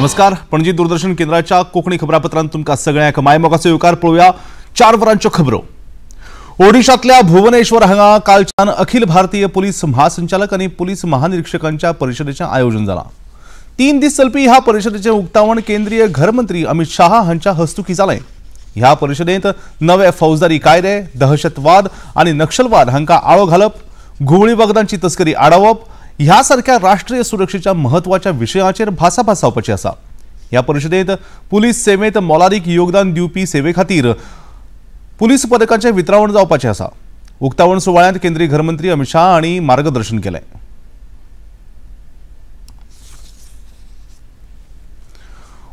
नमस्कार, पणजी दूरदर्शन केंद्राच्या कोंकणी खबरापत्रांत तुमकां सगळ्यांक मायमोगाचो येवकार. पळोवया 4 वरांच्यो खबरो. ओडिशांतल्या भुवनेश्वर हांगा कालच्यान अखिल भारतीय पुलीस महासंचालक आनी पुलीस महानिरीक्षकांच्या परिशदेचें आयोजन जालां. 3 दीस चलपी ह्या परिशदेचें उक्तावण केंद्रीय घरमंत्री अमित शाह हांच्या हस्तुकीं जालें. ह्या परिशदेंत नवे फौजदारी कायदे, दहशतवाद आनी नक्षलवाद हांकां आळो घालप, घुंवळी वखदांची तस्करी आडावप ह्या सारख्या राष्ट्रीय सुरक्षेच्या म्हत्वाच्या विशयाचेर भासाभास जावपाची आसा. ह्या परिशदेंत पुलीस सेवेंत मोलादीक योगदान दिवपी सेवे खातीर पुलीस पदकांचें वितरावण जावपाचें आसा. उक्तावण सुवाळ्यांत केंद्रीय घरमंत्री अमित शाह हांणी मार्गदर्शन केलें.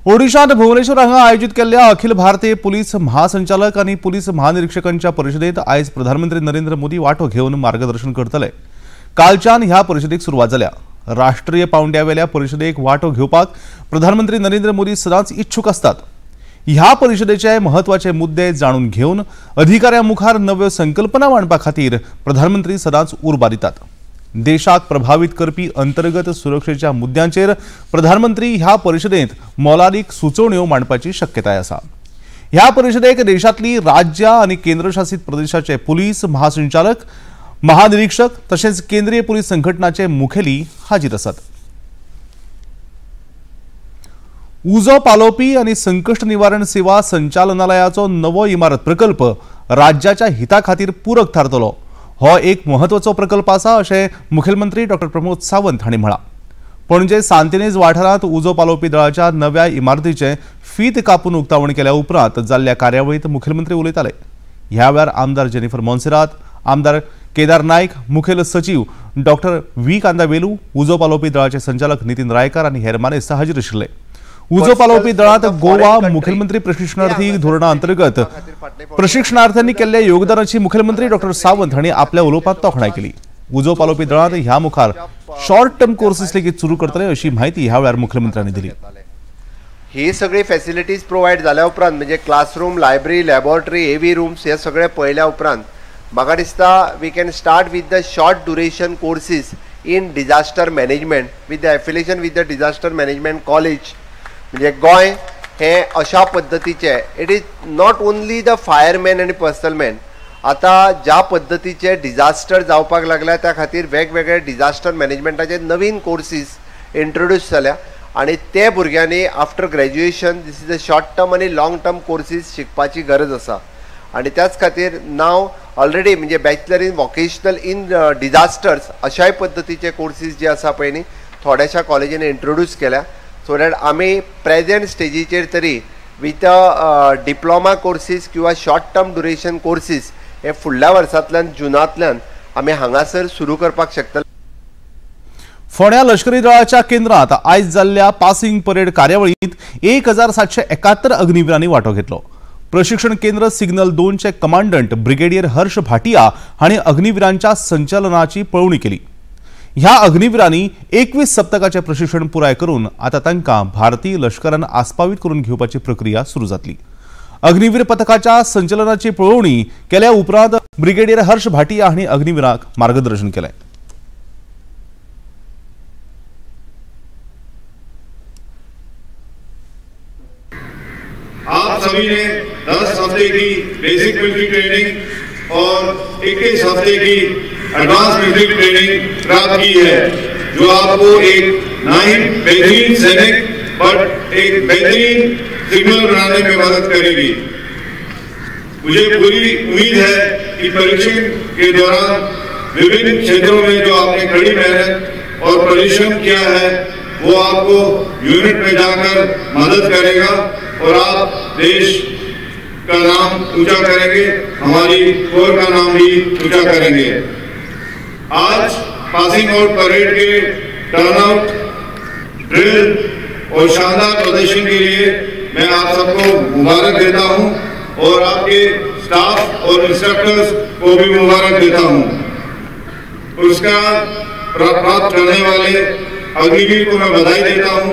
ओडिशांत भुवनेश्वर हांगा आयोजीत केल्ल्या अखिल भारतीय पुलीस महासंचालक आनी पुलीस महानिरीक्षकांच्या परिशदेंत आयज प्रधानमंत्री नरेंद्र मोदी वांटो घेवन मार्गदर्शन करतले. कालच्यान ह्या परिशदेक सुरवात जाल्या. राष्ट्रीय पावंड्यावेल्या परिशदेक वांटो घेवपाक प्रधानमंत्री नरेंद्र मोदी सदांच इच्छूक आसतात. ह्या परिशदेचे म्हत्वाचे मुद्दे जाणून घेवन अधिकाऱ्यां मुखार नव्यो संकल्पना मांडपा खातीर प्रधानमंत्री सदांच उर्बा दितात. देशाक प्रभावित करपी अंतर्गत सुरक्षेच्या मुद्द्यांचेर प्रधानमंत्री ह्या परिशदेंत मोलादीक सुचोवण्यो मांडपाची शक्यताय आसा. ह्या परिशदेक देशांतली राज्यां आनी केंद्रशासीत प्रदेशाचे पुलीस महासंचालक, महानिरीक्षक तशेंच केंद्रीय पुलीस संघटनाचे मुखेली हाजीर आसात. उजो पालोवपी आनी संकश्ट निवारण सेवा संचालनालयाचो नवो इमारत प्रकल्प राज्याच्या हिता खातीर पूरक थारतलो. हो एक म्हत्वाचो प्रकल्प आसा अशें मुखेलमंत्री डॉक्टर प्रमोद सावंत हांणी म्हळां. पणजे सांतिनेज वाठारांत उजो पालोवपी दळाच्या नव्या इमारतीचें फीत कापून उक्तावण केल्या उपरांत जाल्ल्या कार्यावळींत मुखेलमंत्री उलयताले. ह्या वेळार आमदार जेनिफर मोन्सेरात, आमदार केदार नायक, मुखेल सचीव डॉक्टर व्ही कांदावेलू, उजो पालोवपी दळाचे संचालक नितीन रायकार आनी हेर मानेस्त हाजीर आशिल्ले. उजो पालोवपी दळांत गोवा मुखेलमंत्री प्रशिक्षणार्थी धोरणा अंतर्गत प्रशिक्षणार्थ्यांनी केल्ल्या योगदानाची मुखेलमंत्री डॉक्टर सावंत हांणी आपल्या उलोवपांत तोखणाय केली. उजो पालोवपी दळांत ह्या मुखार शॉर्ट टर्म कोर्सीस लेगीत सुरू करतले अशी म्हायती ह्या वेळार मुखेलमंत्र्यांनी दिली. ही सगळी फॅसिलिटीज प्रोवायड जाल्या उपरांत म्हणजे classroom, library, laboratory, AV rooms हे सगळे पळयल्या उपरांत म्हाका दिसता we can start with the short duration courses in disaster management with the affiliation with the disaster management college. म्हणजे गोंय हें अशा पद्दतीचें, it is not only the fireman आनी पर्सनलमॅन, आतां ज्या पद्दतीचे डिजास्टर जावपाक लागल्या त्या खातीर वेगवेगळे डिजास्टर मॅनेजमेंटाचे नवीन कोर्सीस इंट्रोड्यूस जाल्या आनी ते भुरग्यांनी after graduation this is a short term आनी लाँग टर्म कोर्सीस शिकपाची गरज आसा. आनी त्याच खातीर नाव ऑलरेडी म्हणजे bachelor in vocational in disasters अशाय पद्दतीचे कोर्सीस जे आसा पळय न्ही थोड्याशा कॉलेजींनी इंट्रोड्यूस केल्या, सो that आमी प्रेजेंट स्टेजीचेर तरी विथ डिप्लोमा कोर्सीस किंवा शॉर्ट टर्म ड्युरेशन कोर्सीस हे फुडल्या वर्सांतल्यान जुनांतल्यान आमी हांगासर सुरू करपाक शकतले. फोंड्या लष्करी दळाच्या केंद्रात आयज जाल्ल्या पासिंग परेड कार्यावळींत 1771 अग्निवीरांनी वांटो घेतलो. प्रशिक्षण केंद्र सिग्नल 2 चे कमांडंट ब्रिगेडियर हर्ष भाटिया हांणी अग्निवीरांच्या संचलनाची पळोवणी केली. ह्या अग्निवीरांनी 21 सप्तकाचें प्रशिक्षण पुराय करून आतां तांकां भारतीय लष्करान आस्पावीत करून घेवपाची प्रक्रिया सुरू जातली. अग्निवीर पथकाच्या संचलनाची पळोवणी केल्या उपरांत ब्रिगेडियर हर्ष भाटिया हांणी अग्निवीरांक मार्गदर्शन केलें. आप सभी ने 10 हफ्ते की बेसिक मिलिट्री ट्रेनिंग और 21 हफ्ते की एडवांस मिलिट्री ट्रेनिंग प्राप्त की है, जो आपको एक ना ही बेहतरीन सैनिक बट एक बेहतरीन सिग्नल बनाने में मदद करेगी। मुझे पूरी उम्मीद है कि परीक्षण के दौरान विभिन्न क्षेत्रों में जो आपने कड़ी मेहनत और परिश्रम किया है वो आपको यूनिट में जाकर मदद करेगा और आप देश का नाम ऊंचा करेंगे, हमारी कोर का नाम भी ऊंचा करेंगे। आज पासिंग आउट परेड के टर्नआउट, ड्रिल और शानदार प्रदर्शन के लिए मैं आप सबको मुबारक देता हूं और आपके स्टाफ और इंस्ट्रक्टर्स को भी मुबारक देता हूं। पुरस्कार प्राप्त करने वाले अग्निवीर को मैं बधाई देता हूं।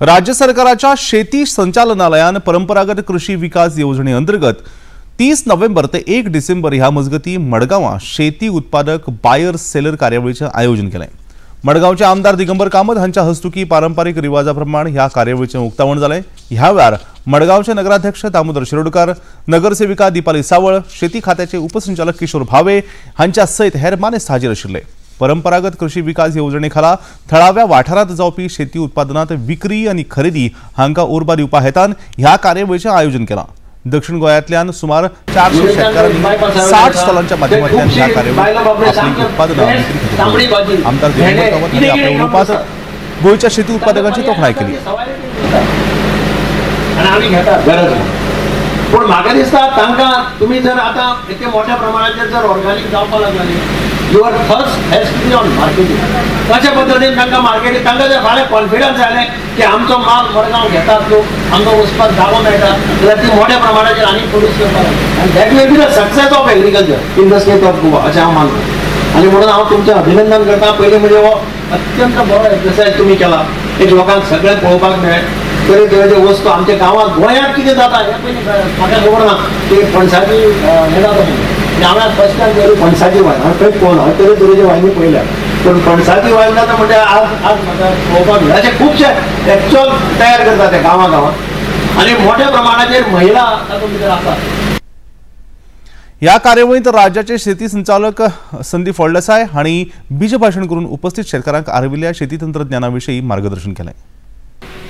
राज्य सरकाराच्या शेती संचालनालयान परंपरागत कृषी विकास येवजणे अंतर्गत 30 नोव्हेंबर ते 1 डिसेंबर ह्या मजगती मडगांवां शेती उत्पादक बायर सेलर कार्यावळीचें आयोजन केलें. मडगांवचे आमदार दिगंबर कामत हांच्या हस्तुकी पारंपारीक रिवाजा प्रमाण ह्या कार्यावळीचें उक्तावण जालें। ह्या वेळार मडगांवचे नगराध्यक्ष दामोदर शिरोडकर, नगरसेविका दीपाली सावळ, शेती खात्याचे उपसंचालक किशोर भावे हांच्या सयत हेर मानेस्त हाजीर आशिल्ले। परंपरागत कृषी विकास येवजणे खाला थळाव्या वाठारांत जावपी शेती उत्पादनात विक्री आनी खरेदी हांकां उर्बा दिवपा हेतान ह्या कार्यावळीचें आयोजन केलां। दक्षिण गोव्यांतल्यान सुमार 400 शेतकारांनी 60 स्टॉलांच्या माध्यमांतल्यान ह्या कार्यावळीत आपली उत्पादनां विक्री खातीर आमदार दिगंबर कामत हांणी आपल्या उलोवपांत गोंयच्या शेती उत्पादकांची तोखणाय केली। पूण म्हाका दिसता तांकां तुमी जर आतां इतके मोठ्या प्रमाणाचेर जर ऑर्गॅनीक जावपाक लागले, your first has to be on marketing. कशा पद्दतीन तांकां मार्केटींग, तांकां जर फाल्यां कॉन्फिडन्स आयलें की आमचो माल मडगांव घेतात लोक, आमकां वचपाक जागो मेळटा, जाल्यार ती मोठ्या प्रमाणाचेर आनी प्रोड्यूस करपाक लागता। आनी that will be the success of agriculture in the state of Goa अशें हांव मानता। आनी म्हणून हांव तुमचें अभिनंदन करता। पयलीं म्हणजे हो अत्यंत बरो एक्सरसायज तुमी केला, एक लोकांक सगळें पळोवपाक मेळ्ळें। तरे तरेचे वस्तू आमच्या गांवांत गोंयांत कितें जाता हें पयलीं म्हाका खबर ना की पणसाची हें जाता म्हणून। हांवें फर्स्ट टायम पयली पणसाची वायन हांवें खंयच पळोवना, हांवें तरे तरेची वायनी पळयल्या, पूण पणसाची वायन जाता म्हणजे आज आज म्हाका पळोवपाक मेळ्ळें। अशें खुबशे एक्चुअल तयार करता ते गांवां गांवांत आनी मोठ्या प्रमाणाचेर महिला तातूंत भितर आसात। ह्या कार्यावळींत राज्याचे शेती संचालक संदीप फळदेसाय हांणी बीजभाशण करून उपस्थित शेतकारांक आर्विल्ल्या शेती तंत्रज्ञाना विशीं मार्गदर्शन केलें।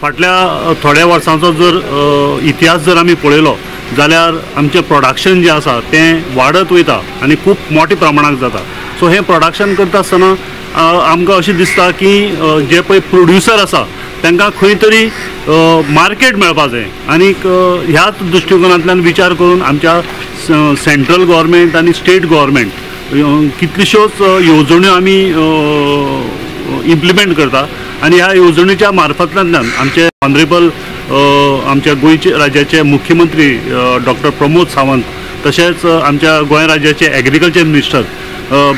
फाटल्या थोड्या वर्सांचो जर इतिहास जर आमी पळयलो जाल्यार आमचें प्रोडक्शन जें आसा तें वाडत वयता आनी खूब मोठ्या प्रमाणांत जाता। सो हें प्रोडक्शन करता आसतना आमकां अशें दिसता की जे पळय प्रोड्युसर आसा तांकां खंय तरी मार्केट मेळपा जाय आनीक ह्याच दृश्टिकोनांतल्यान विचार करून आमच्या सेंट्रल गव्हर्मेंट आनी स्टेट गव्हर्मेंट कितल्योश्योच येवजण्यो आमी इम्प्लिमेंट करता आनी ह्या येवजणेच्या मार्फांतल्यान आमचे ऑनरेबल आमच्या गोंयचे राज्याचे मुख्यमंत्री डॉक्टर प्रमोद सावंत, तशेंच आमच्या गोंय राज्याचे एग्रीकल्चर मिनिस्टर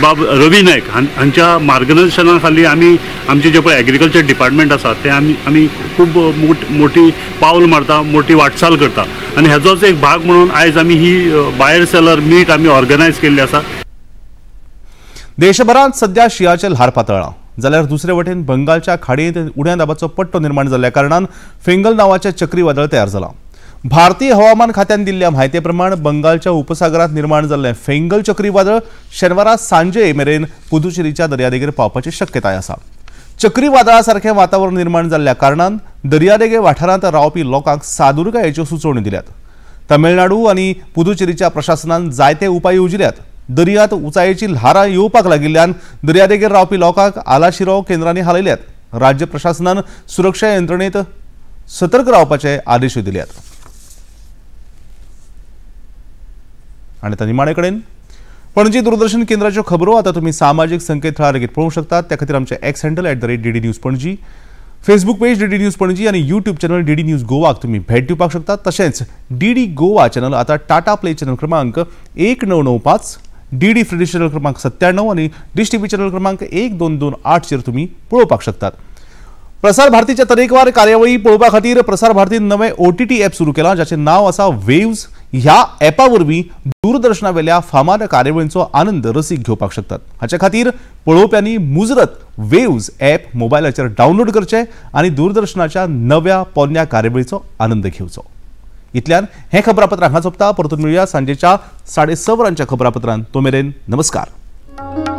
बाब रवी नायक हांच्या मार्गदर्शना खाली आमी आमचे जे पळय एग्रीकल्चर डिपार्टमेंट आसा तें आमी खूब मोठी पावल मारता, मोठी वाटचाल करता आनी हेजोच एक भाग म्हणून आयज आमी ही बायर सेलर मीट आमी ऑर्गनायज केल्ली आसा। देशभरांत सध्या शिंयाचें ल्हार पातळ्ळां जाल्यार दुसरे वटेन बंगालच्या खाडयेंत उण्या दाबाचो पट्टो निर्माण जाल्ल्या कारणान फेंगल नांवाचें चक्रीवादळ तयार जालां। भारतीय हवामान खात्यान दिल्ल्या म्हायती प्रमाण बंगालच्या उपसागरांत निर्माण जाल्लें फेंगल चक्रीवादळ शेनवारा सांजे मेरेन पुदुचेरीच्या दर्यादेगेर पावपाची शक्यताय आसा। चक्रीवादळा सारकें वातावरण निर्माण जाल्ल्या कारणान दर्यादेगे वाठारांत रावपी लोकांक सादुरकायेच्यो सुचोवण्यो दिल्यात। तमिळनाडू आनी पुदुचेरीच्या प्रशासनान जायते उपाय येवजिल्यात। दर्यांत उंचायेची ल्हारां येवपाक लागिल्ल्यान दर्यादेगेर रावपी लोकांक आलाशिरो केंद्रांनी हालयल्यात। राज्य प्रशासनान सुरक्षा यंत्रणेत सतर्क रावपाचे आदेश दिल्यात। आनी आतां निमाणे कडेन पणजी दूरदर्शन केंद्राच्यो खबरो आतां तुमी सामाजीक संकेतथळार लेगीत पळोवंक शकतात। त्या खातीर आमचें X handle @DD News Panaji, Facebook page DD News Panaji आनी यूट्यूब चॅनल डीडी न्यूज गोवाक तुमी भेट दिवपाक शकतात। तशेंच डीडी गोवा चॅनल आतां टाटा प्ले चॅनल क्रमांक 1995, डीडी फ्री चॅनल क्रमांक 97 आनी डिश टीव्ही चॅनल क्रमांक 1228 चेर तुमी पळोवपाक शकतात। प्रसार भारतीच्या तरेकवार कार्यावळी पळोवपा खातीर प्रसार भारतीन नवें OTT app सुरू केलां जाचें नांव आसा वेव्ज। ह्या ॲपा वरवीं दूरदर्शनावेल्या फामाद कार्यावळींचो आनंद रसीक घेवपाक शकतात। हाचे खातीर पळोवप्यांनी मुजरत वेव्ज ॲप मोबायलाचेर डावनलोड करचें आनी दूरदर्शनाच्या नव्या पोरण्या कार्यावळीचो आनंद घेवचो। इतल्यान हें खबरापत्र हांगा सोंपता। परतून मेळुया सांजेच्या 6:30 वरांच्या खबरापत्रान। तो मेरेन नमस्कार।